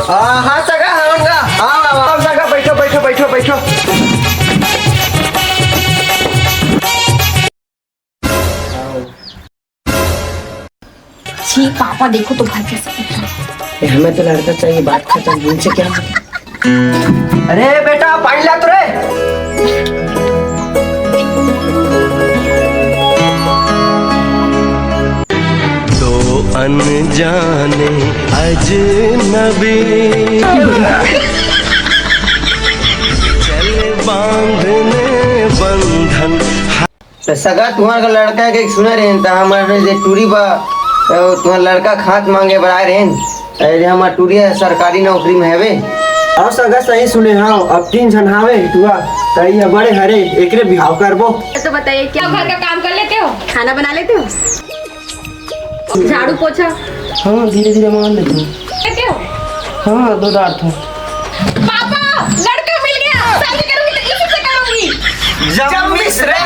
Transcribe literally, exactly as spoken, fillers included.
हाँ, हाँ, सगा, हाँ, हाँ, हाँ, हाँ, सगा, बैठो, बैठो, बैठो, बैठो। छी पापा, देखो तो भाई कैसे दिख रहा है। ए, हमें तो लड़का चाहिए, बात खत्म। इनसे क्या? अरे बेटा, पानी ला तो रे। दो अनजाने अजनबी चल बांधने बंधन। तो सगा तुम्हार का लड़का के सुना रहे, तो हमारे जे टूरी बा, तो तुम्हार लड़का खात मांगे बर आए रहे। अरे, हमार टूरी ह सरकारी नौकरी में हवे। और सगा सही सुने हव, अब तीन झन हावे टुआ, त ये बड़े हरे, एकरे बिहाव करबो। तो बताइए, क्या घर का काम कर लेते हो? खाना बना लेते हो? झाड़ू पोछा? हाँ, धीरे धीरे मार लेते हो। लेते हो? हाँ, दो दांत हो। पापा, लड़का मिल गया, शादी करूंगी तो इसी से करूंगी। जम्मिस रे।